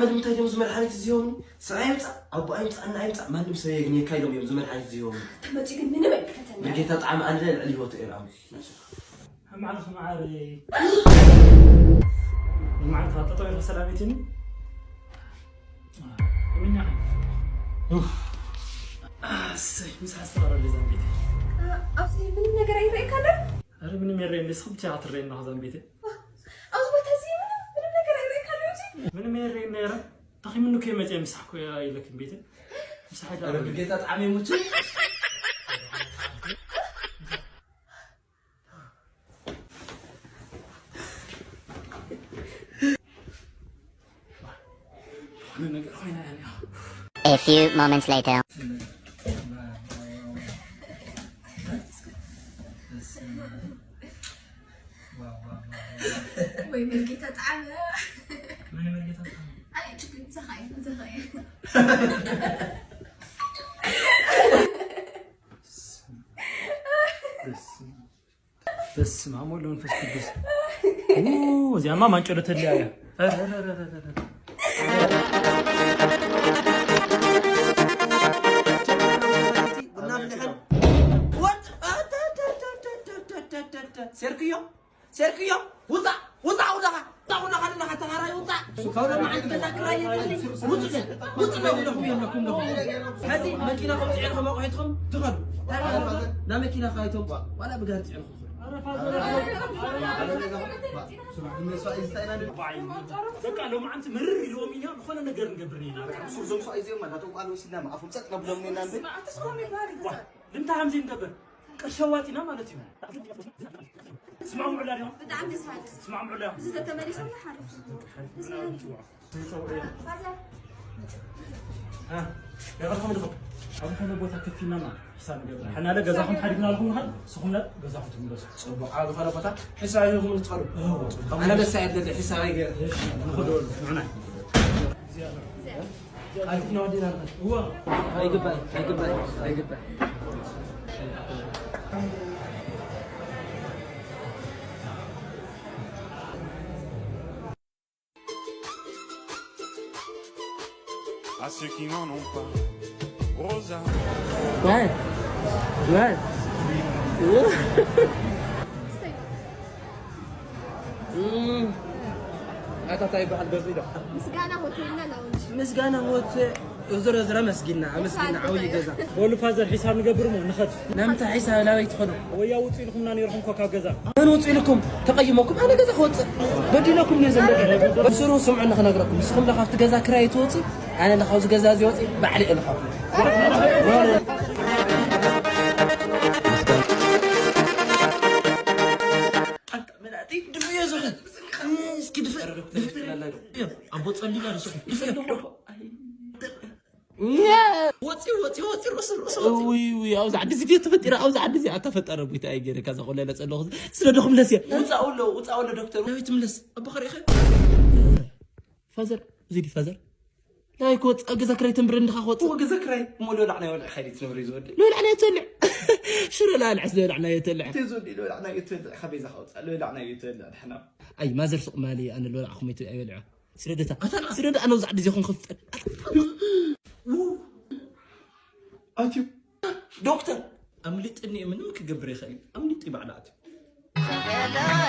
ንምንታይ ድዮም እዚ መድሓኒት ዝህቦምኒ? ስራ ይምፃእ፣ ኣቦኣ ይምፃእ፣ እና ይምፃእ፣ ማንም ሰብ የግንየካ ኢሎም እዮም እዚ መድሓኒት ዝህቦምኒ። ተመፂኡ ግን ምንም ኣይምልከተኒ። መርጌታ ጣዕሚ ኣነ ልዕሊ ህይወቱ እየ ንኣምን። መዓልቲ መዓረይ። መዓልቲ ጠጠው ኢልካ ሰላም ኢትኒ። እምኛ። ኡፍ። ኣሰይ፣ ምሳሕ ዝተቐረበ ዛንቤት። ኣብዚ ምንም ነገር ኣይረኣይካን ዶ? ኣረ ምንም የረየኒ፣ ንስኺ ብቻ ኢኻ ትረኣይኒ ኣለኻ ዛንቤት። ኣብዚ ቦታ እዚ ምንም፣ ምንም ነገር ኣይረኣይካን ዶ? ምንም የረየኒ ነይረ። ታኺምኒ እኮ መፅየ ምሳሕ እኮ ኢለክን ቤት። ምሳሕ ኣረ ብጌታ ጣዕሚ ሙች። A few moments later. ወይ መርጌታ ጣዕመ። ኣይ ችግር ምሳኻ እየ፣ ምሳኻ እየ። በስመ አብ ወወልድ ወመንፈስ ቅዱስ። ኡ፣ እዚኣማ ማንጮ ዶ ተድልያ እያ። ሴርክዮ ሴርክዮ ውፃእ ውፃእ ውፃእ ውፃእ ውፃእ ተኻራይ ውፃእ ካብ ሎማዓንቲ ገዛ ክራይ የለን ውፅእ ውፅእ ለኹም የለኩም ለኹም ከዚ መኪና ከም ፅዕርኩም ኣቑሒትኩም ትኸዱ ና መኪና ካይቶም ዋላ ብጋር ፅዕርኩም በቃ ሎማዓንቲ ምርር ኢልዎም ኢና ዝኾነ ነገር ንገብር ኢና ሱር ዞም ሰው ኣይዚኦም ኣላ ተቋል ወሲድና ኣፎም ፀጥ ነብሎም ኢና እንዴ ልምታ ከምዚ ንገብር ቅርሸዋጢና ማለት እዩ ስማዕምዑላ ዲኹም ብጣዕሚ ደስ በሃሊ ስማዕምዑላ እዚ ተተመሊሶም ሓሪፍ ኣብ ዝኾነ ቦታ ከፊልና ና ሕሳብ ንገብር ሓናለ ገዛኹም ሓዲግና ኣለኹም ንኻል ንስኹም ለ ገዛኹም ትምለሱ ፅቡቕ ኣብ ዝኾነ ቦታ ሕሳብ ኢኹም ንትኸዱ ኣነ ደስ ኣየለለ ሕሳብ ኣይገር ንኽዶ ንዑና ኣይግባይ ኣይግባይ ኣይግባይ À ceux qui n'en ont pas. Rosa. Ouais. Ouais. ኣታ እንታይ ይበሃል ገዛ ኢዶ ምስጋና ሆቴልና ላውንጅ ምስጋና ሆቴል እዝረ ዝረ መስጊና ኣመስጊና ዓብይ ገዛ በሉ ፋዘር ሒሳብ ንገብር እሞ ንኸድ ናምታ ሒሳብ ናበይ ትኸዱ ወያ ውፅእ ኢልኩምና ነይርኩም እኮ ካብ ገዛ መን ውፅእ ኢልኩም ተቐይሞኩም ኣነ ገዛ ክወፅእ በዲለኩም እየ ዘሎ ብስሩ ስምዑ ንክነግረኩም ንስኹም ዶ ካብቲ ገዛ ክራይ ትወፅእ ኣነ ዶ ካብዚ ገዛ እዚ ወፅእ ባዕሊ እየ ዝኸፍሎ መናእሰይ ድፍእዮ ዝኽእል እስኪ ድፍእ ድፍእ ኣቦ ጸሊም ኣለ ስኹ ድፍእ ወፂ ወፂ ወፂ ርእሱ ርእሱ ውይ ውይ ኣብዚ ዓዲ እዚ ድየ ተፈጢረ ኣብዚ ዓዲ እዚ ኣተፈጠረ ጎይታ እየ ገይረ ካዛ ቆለለ ጸለኹ ስለ ደኹም ለስየ ውፃኡ ኣሎ ውፃኡ ኣሎ ዶክተር ናበይ ትምለስ ኣቦ ኸሪእኸ ፋዘር እዚ ድዩ ፋዘር ናይ ክወፅእ ኣብ ገዛ ክራይ ተንብረ እንድኻ ክወፅእ እወ ገዛ ክራይ እሞ ልበላዕ ናይ ወልዕ ሓይሊ ትነብረ እዩ ዝወዲ ልበላዕ ናይ ትበልዕ ሽሮ ልበልዕስ ልበላዕ ናይ ትበልዕ እቲ ዝወዲ ልበላዕ ናይ ትበልዕ ካበይ ዛ ካውፅኣ ልበላዕ ናይ ትበልዕ ድሕና ኣይ ማዘር ሱቕ ማሊ ኣነ ልበላዕኹም ኣይትበልዕ ኣይበልዖ ስደደታ ስደደ ኣነ ውዛዕ ድዜ ኹን ክፍጠር ኣትዩ ዶክተር ኣምልጥኒ ምንም ክገብር ይኽእል ኣምልጥ ይባዕላ ኣትዩ